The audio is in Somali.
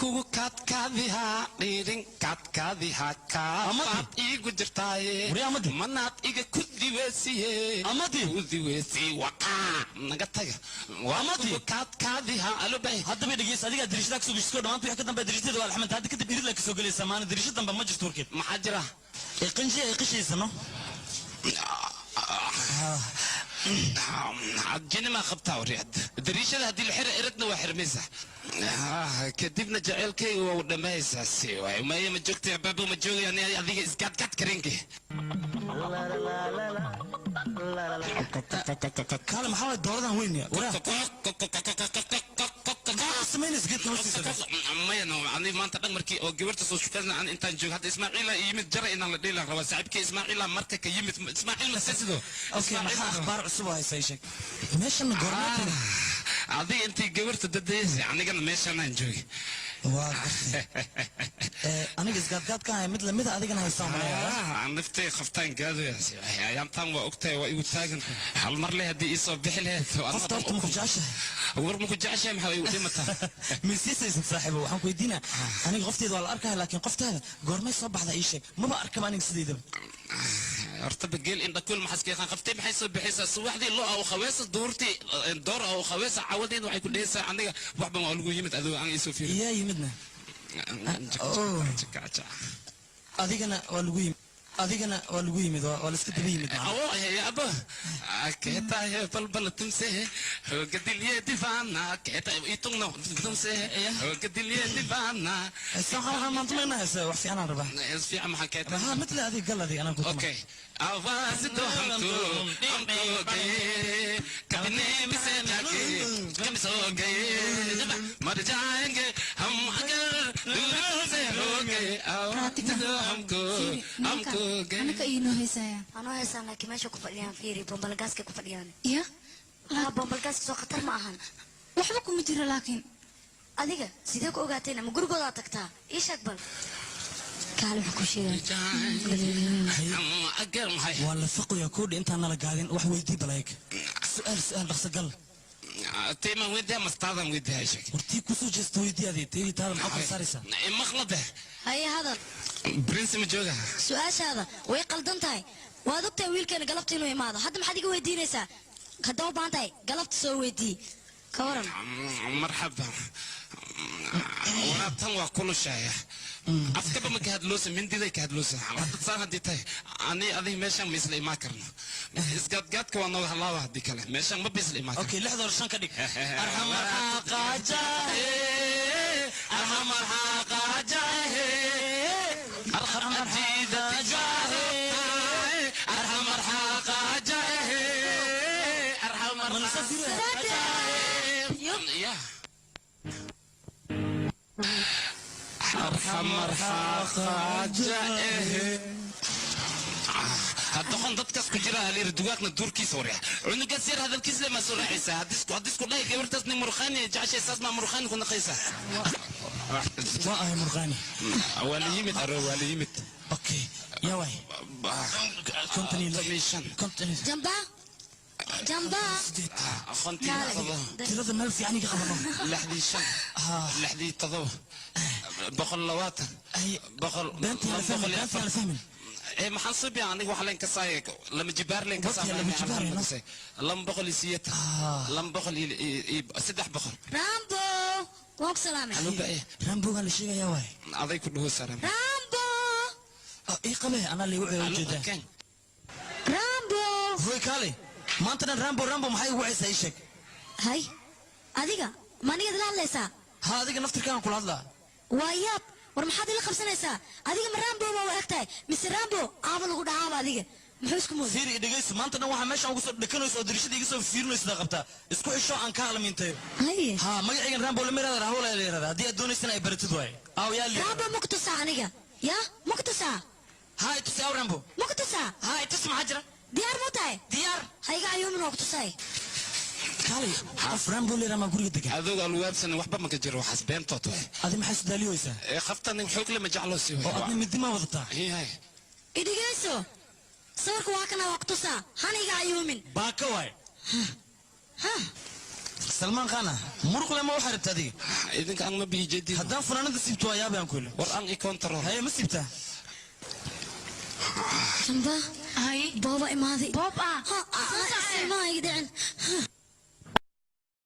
Kugu kaadkaadihaa dhiirin kaadkaadihaa kaafaad iigu jirtaaye manaad iga ku diweesiye ku diweesi waqaa naga taga waa kugu kaadkaadihaa alobay haddaba dhegeysa adigaa dariishada kasoo geshisko dhammaanta wixii ka dambeeya dariishadeeda waa alxamanta hadda kadib irid laa kasoo gelaysaa maana dariisha dambe ma jirto warkeed maxaa jira ee qanji ay qishaysa no jinima qabtaa waryaad dariishada haddii la xira iradna waa xirmaysa kadibna jaceylkayga waa u dhammaysaa si waay maya ma joogtay abaabo ma joogay ani adiga isgaadgaad karinki kaale maxaa waay dooradan weyn ya waraa maxaa samaynaysa geedka hoostiisa maya no ani maanta dhan markii oo gabarta soo shukadna aan intaan joogo hadda ismaaciila yimid jara inaan la dhiilan rabaa saaxiibkii ismaaciila marka ka yimid ismaaciil ma sido okay maxaa akhbaar cusub oo haysa ii sheeg meeshan goorma timi adiga intii gabarta dadaysa anigana meeshan aan joogay waa gartay aniga isgaadgaadka haya mid lamida adigana haysaa malaya naftay khaftaan gaadayas ayaamtaan waa ogtahay waa igu taagan hal mar leh haddii ii soo bixi lahayd qofta horta maku jeceshahay war maku jeceshahay maxaa igu dhimataa misiisaysid saaxiibo waxaan ku weydiinaa aniga qofteeda waa la arkaya laakiin qoftaada goormay soo baxda ii sheeg maba arkaba aniga sideydaba horta bageel indhakuul maxaas qaftay maxay soo bixaysaa subaxdii loo aw khaweesa duurtii door aw khaweesa cawadeed waxay ku dhehaysaa aniga waxban waa lagu yimid adigo aan iisoo fiirin yaa yimidna adigana waa lagu yimid adigana waa lagu yimid waa la iska daba yimid macna abo कहता है पल पल तुमसे हो के दिल ये दीवाना कहता है itungna तुमसे हो के दिल ये दीवाना waxaan maanta ma haysa wax fiican aan rabaa is fiican maxaa keeta ha mitla adiga gal adiga anaan ku okay आवाज दो हमको हमको गए कभी नींद से जाके कभी सो गए मर जाएंगे हम अगर दूर से हो गए आवाज दो हमको हमको गए anaka iinoo heesaya anoo heesaan laakiin meesha ku fadhiyaan fiiri bombalgaaska ku fadhiyaan ya ha bombalgaaska soo khatar ma ahan waxba kuma jiro laakiin adiga sidee ku ogaateen ama gurigoodaa tagtaa ii sheeg bal kaale waxaan ku sheegaya waa la faqoyaa koodhi intaan nala gaadin wax weydii balaayg su'aal su'aal dhaqso gal tiiman weydiya mastaadan weydiya sheeg wartii kusoo jeesta weydii adii teedii taada maxaa kula saaraysaa maqlade haye hadal prince ma jooga su-aashaada way qaldan tahay waad ogtahay wiilkeena galabta inuu imaado hadda maxaad iga weydiinaysaa haddaa u baahan tahay galabta soo weydii ka waran marxaba waraabtan waa kulushaaya afkaba ma ka hadloosa mindiday ka hadloosa hadda saan haddii tahay ani adiga meeshaan ma isla imaan karno isgaadgaadka waa nooga halaaba haddii kale meeshaan ma isla imaan okay lixda hor shan ka dhig arxam arxaqaajahe arxam arxaqaajahe arxam arxaqaajahe arxam arxaqaajahe arxam arxaqaajahe ya arxam arxaqaajahe haddoqon dadkaas ku jira halir dugaagna duurkiisa warya cunugaas yar hadalkiis le ma soo raacaysaa haddii isku dhahay gabartaas nin murqaani jeceshay saas maa murqaani ku naqaysaa waa ahay murqaani waa la yimid aro waa la yimid okay yaa waay konton iyo lix konton iyo jamba jamba konton iyo todoba tirada meel fiican iga qabano lixdii shan lixdii todoba boqol labaatan boqol beentii la fahmin beentii la fahmin ee maxaan suubiya aniga wax leen kasaay lama jibaar leen kasaay lama jibaar lama boqol iyo siyeed lama boqol iyo saddex boqol rambo waan ku salaamay rambogaa la sheegayaa waay aday ku dhaho saram rambo ii qabe anaa liigu ceeyo ujeedaa rambo hoy kaale maanta dhan rambo rambo maxay ugu wacaysaa ii sheeg hay adiga ma anigaad la hadlaysaa ha adiga naftirkaan kula hadlaa waa yaab war maxaad ila qabsanaysaa adiga ma rambo ma u eg tahay mise rambo aaba lagu dhahaaba adiga muxuu isku mooday fiiri dhegeyso maanta dhan waxaa meeshaan ugu soo dhekanayso oo dirishada iga soo fiirinayso qabtaa isku xisho aan ka alamiintayo haye ha magacaygan rambo lama yiraahdo rahoola la yiraahdaa haddii aad doonaysana ay baratid waaye aaw yaa li rambo ma ku tusaa aniga ya ma ku tusaa ha i tusi aw rambo ma ku tusaa ha i tusi maxaa jira diyaar mu tahay diyaar ha iga cayuumin waa ku tusaay kaalay qof rambo la yiraahdaa guriga degan adoog alwaabsan waxba ma ka jiro waxaas beentood waay adi maxay sudaaliyoysaa ee khaftan xoog lama jeclo si oo adna midi ma wadataa hay idhigeyso sawirka waa kana waa ku tusaa hana iga cayuumin baaka waay ha Salmaan Khan ah muruq leh ma waxaa rabta adiga? Idinka ang ma bihi jeedin. Haddaan funaanada siibto waa yaabay aan ku ilo. War ang i control. Haye, ma siibtaa? Jamba. Hay. Booba imaaday. Boob ah. Ha, Salmaan iga dhicin.